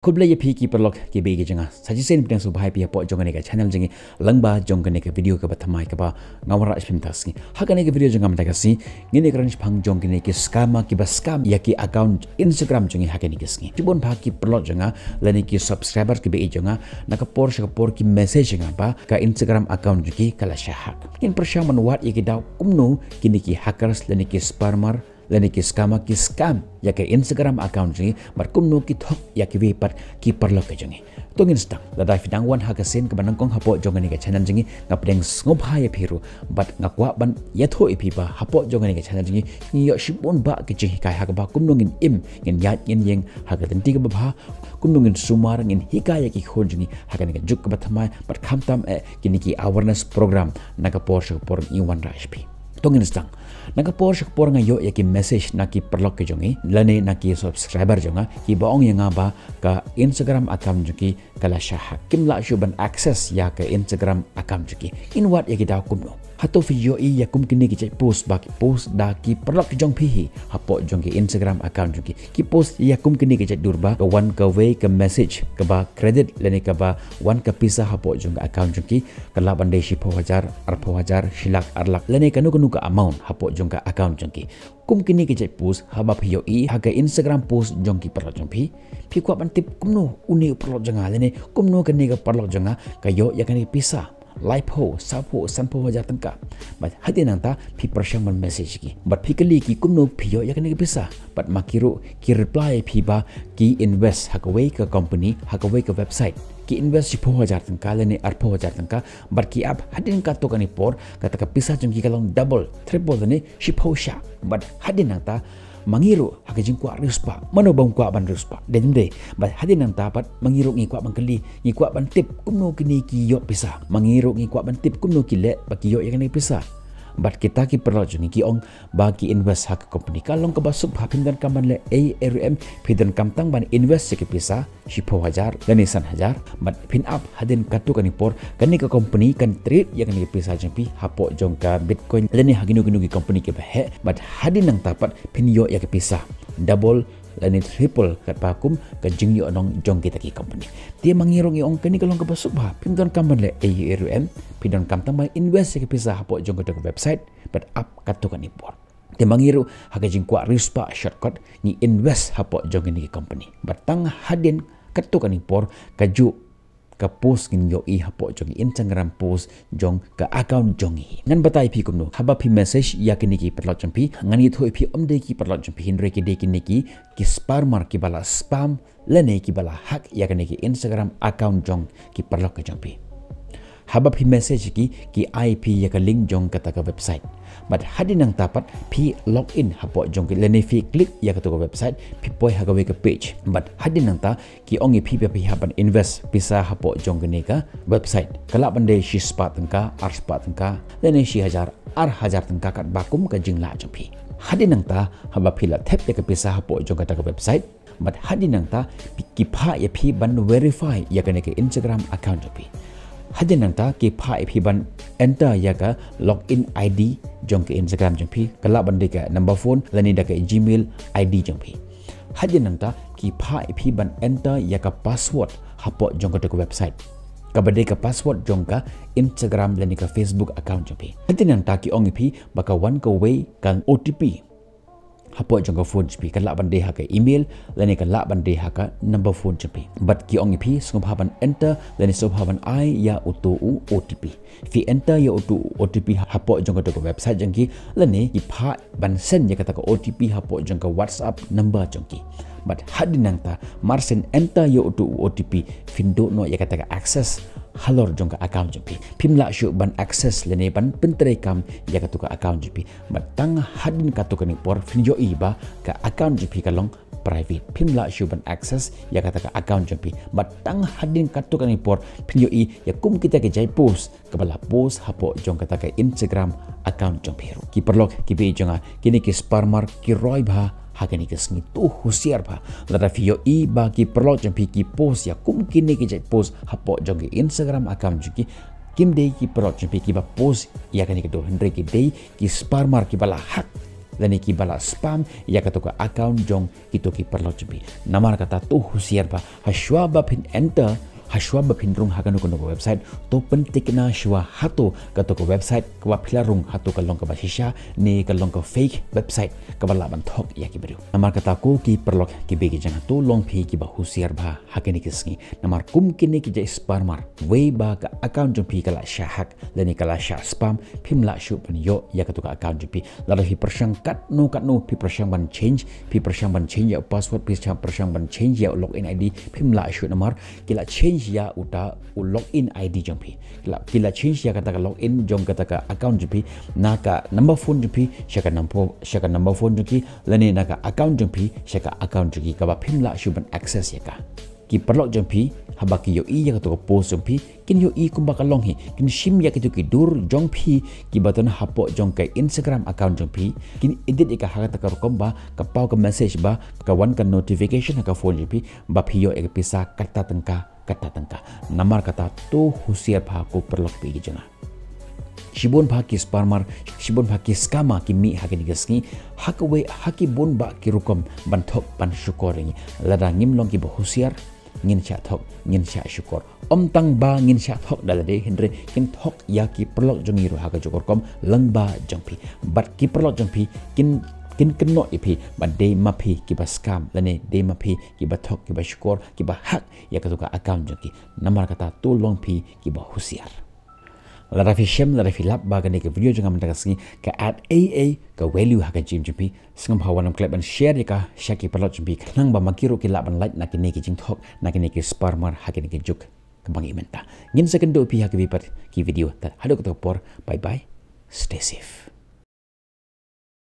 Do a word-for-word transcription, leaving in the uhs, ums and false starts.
Khublei ïa phi ki paralok kiba ïeit jong nga. Sa shisien pdiang sngewbha ïa phi hapoh jong kane ka channel jong ngi, lyngba jong kane ka video kaba thymmai kaba nga wanrah shim ta sngi. Ha kane ka video jong nga mynta ka sngi, ngin ïa kren shaphang jong kine ki scammer kiba scam ïa ki account Instagram jong ngi ha kane ka sngi. Shibun bha ki paralok jong nga lane ki subscriber kiba ïeit jong nga, na ka por sha ka por ki message ïa nga ba ka Instagram account jong ki ka la shah hack. Ngin pyrshang ban wad ïa ki daw kumno kine ki hackers lane ki scammer lane ki scammer ki scam ïa ka Instagram account jong ngi, bad kumno ki thok ïa kiwei pat ki paralok ka jong ngi. To ngin sdang. Lada phi dang wan ha ka sien kaba nyngkong hapoh jong kane ka channel jong ngi, nga pdiang sngewbha ïa phi ruh, bad nga kwah ban ïathuh ïa phi ba hapoh jong kane ka channel jong ngi, ngi ïoh shibun bah ki jinghikai ha kaba kumno ngin im, ngin ïaid, ngin ïeng ha ka lynti kaba bha, kumno ngin sumar, ngin hikai ïa ki khun jong ngi ha kane ka juk kaba thymmai, bad khamtam eh kine ki awareness program na ka por sha ka por ngi wanrah sha phi. To ngin sdang. Na ka por sha ka por nga ïoh ïa ki message na ki paralok ki jong ngi lane na ki subscriber jong nga, kiba ong ïa nga ba ka Instagram account jong ki ka la shah hack. Kim lah shuh ban access ïa ka Instagram account jong ki. Ngin wad ïa ki daw kumno. Hato phi ïohi ïa kum kine ki jait post ba ki post da ki paralok ki jong phi hi hapoh jong ki Instagram account jong ki. Ki post ïa kum kine ki jait dur ba ka wan kawei ka message kaba credit lane kaba wan ka pisa hapoh jong ka account jong ki, ka lah ban dei shiphew hajar, arphew hajar, shi lak, ar lak, lane kano kano ka amount hapoh jong ka account jong ki. Kum kine ki jait post haba phi ïohi ha ka Instagram post jong ki paralok jong phi, phi kwah ban tip kumno une u paralok jong nga lane kumno kane ka paralok jong nga ka ïoh ïa kane ka pisa laiphew, sawphew, sanphew hajar tyngka. Bad hadien nangta phi pyrshang ban message ki, bad phi kylli ki kumno phi ïoh ïa kane ka pisa. Bad ma ki ruh ki reply ïa phi ba ki invest ha kawei ka company, ha kawei ka website. Ki invest shiphew hajar tyngka lane arphew hajar tyngka, bad ki ap hadien katto katne por kata ka pisa jong ki ka long double, triple lane shiphew shah. Bad hadien nangta ma ngi ruh ha ka jingkwah riewspah, mano bym kwah ban riewspah, dei ne ym dei? Bad hadien nangta pat ma ngi ruh ngi kwah ban kylli, ngi kwah ban tip kumno kine ki ïoh pisa. Ma ngi ruh ngi kwah ban tip kumno ki leh ba ki ïoh ïa kane ka pisa. Bad kita ki paralok jong ngi ki ong ba ki invest ha ka company. Ka long kaba suk bha, phim donkam ban leh ei ei ruh em, phi donkam tang ban invest ïa ki pisa shiphew hajar lane san hajar, bad phin ap hadien katto katne por kane ka company kan trade ïa kane ka pisa jong phi hapoh jong ka Bitcoin lane ha kino kino ki company kiba heh, bad hadien nangta pat phin ïoh ïa ka pisa double lane triple katba kum ka jingïohnong jong kita ki company. Te ma ngi ruh ngi ong kane ka long kaba suk bha, phim donkam ban leh ei ei ruh em, phi donkam tang ban invest ïa ka pisa hapoh jong kato ka website bad ap katto katne por. Te ma ngi ruh ha ka jingkwah riewspah shortcut ngi invest hapoh jong kine ki company. Bad tang hadien katto katne por kajuh ka post ngin ïohi hapoh jong ki Instagram post jong ka account jong ngi. Ngan batai ïa phi kumno. Haba phi message ïa kine ki paralok jong phi, ngan ïathuh ïa phi ym dei ki paralok jong phi, hynrei ki dei kine ki, ki scammer kiba la spam lane kiba la hack ïa kane ki Instagram account jong ki paralok ki jong phi. Haba phi message ki, ki ai phi ïa ka link jong kata ka website. Bad hadien nangta pat phi log in hapoh jong ki lane phi click ïa kato ka website, phi poi ha kawei ka page. Bad hadien nangta ki ong ïa phi ba phi hap ban invest pisa hapoh jong kane ka website. Ka lah ban dei shispah tyngka, arspah tyngka, lane shi hajar, ar hajar tyngka katba kum ka jinglah jong phi. Hadien nangta haba phi la thep ïa ka pisa hapoh jong kata ka website, bad hadien nangta ki phah ïa phi ban verify ïa kane ka Instagram account jong phi. Hadien nangta ki phah ïa phi ban enter ïa ka login I D jong ka Instagram jong phi, ka lah ban dei ka number phone lane da ka Gmail I D jong phi. Hadien nangta ki phah ïa phi ban enter ïa ka password hapoh jong kato ka website, kaba dei ka password jong ka Instagram lane ka Facebook account jong phi. Hadien nangta ki ong ïa phi ba ka wan kawei ka O T P hapoh jong ka phone jong phi, ka lah ban dei ha ka email lane ka lah ban dei ha ka number phone jong phi. Bad ki ong ïa phi sngewbha ban enter lane sngewbha ban ai ïa uto u O T P. Phi enter ïa uto u O T P hapoh jong kato ka website jong ki, lane ki phah ban send ïa kata ka O T P hapoh jong ka WhatsApp number jong ki. Bad hadien nangta mar syn enter ïa uto u O T P, phin duh noh ïa kata ka access halor jong ka account jong phi. Phim lah shuh ban access lane ban pyntreikam ïa kato ka account jong phi. Bad tang hadien katto katne por phin ïohi ba ka account jong phi ka long private. Phim lah shuh ban access ïa kata ka account jong phi. Bad tang hadien katto katne por phin ïohi ïa kum kita ki jait post kaba la post hapoh jong kata ka Instagram account jong phi ruh. Ki paralok kiba ïeit jong nga, kine ki scammer ki roi bha ha kine ki sngi, to husiar bha. Lada phi ïohi ba ki paralok jong phi ki post ïa kum kine ki jait post hapoh jong ki Instagram account jong ki, kim dei ki paralok jong phi kiba post ïa kane ka dur, hynrei ki dei ki scammer kiba la hack lane kiba la spam ïa kato ka account jong kito ki paralok jong phi. Namar kata to husiar bha, hashwa ba phin enter, hashwa ba phin rung ha kano kano ka website, to pynthikna shwa hato kato ka website kaba phi la rung hato ka long kaba shisha ne ka long ka fake website kaba lah ban thok ïa ki briew. Namar kata ko ki paralok kiba ïeit ki jong nga, to long phi kiba husiar bha ha kine ki sngi. Namar kum kine ki jait spammer, wei ba ka account jong phi ka la shah hack lane ka la shah spam, phim lah shuh ban ïoh ïa kato ka account jong phi. Lada phi pyrshang katno katno, phi pyrshang ban change, phi pyrshang ban change ïa u password, phi pyrshang ban change ïa u login I D, phim lah shuh namar ki la change ïa uta u login I D jong phi. Ki la, ki la change ïa kata ka login jong kata ka account jong phi, na ka number phone jong phi sha ka number, sha ka number phone jong ki, lane na ka account jong phi sha ka account jong ki, kaba phim lah shuh ban access ïa ka. Ki paralok jong phi, haba ki ïohi ïa kato ka post jong phi, kin ïohi kumba ka long hi, kin shim ïa kito ki dur jong phi kiba don hapoh jong ka Instagram account jong phi, kin edit ïa ka ha kata ka rukom ba ka paw ka message ba ka wan ka notification ha ka phone jong phi ba phi ïoh ïa ka pisa kata tyngka, kata tyngka. Namar kata to husiar bha ko paralok kiba ïeit ki jong nga. Shibun bha ki spammer, shibun bha ki scammer ki mih ha kine ki sngi, ha kawei ha ki bun bah ki rukom ban thok ban shukor ïa ngi. Lada ngim long kiba husiar, ngin shah thok, ngin shah shukor. Ym tang ba ngin shah thok da lade, hynrei kin thok ïa ki paralok jong ngi ruh ha kajuh ka rukom lyngba jong phi. Bad ki paralok jong phi kin, kin kynnoh ïa phi ba dei ma phi kiba scam lane dei ma phi kiba thok, kiba shukor, kiba hack ïa kato ka account jong ki. Namar kata to long phi kiba husiar. Lada phi shem, lada phi lap ba kane ka video jong nga mynta ka sngi ka add ei ei ka value ha ka jingim jong phi, sngewbha wanrem klet ban share ïa ka sha ki paralok jong phi, khnang ba ma ki ruh ki lah ban lait na kine ki jingthok, na kine ki spammer ha kine ki juk kaba ngi mynta. Ngin sa kynduh phi ha kiwei pat ki video, tad haduh kato ka por, bye bye, stay safe.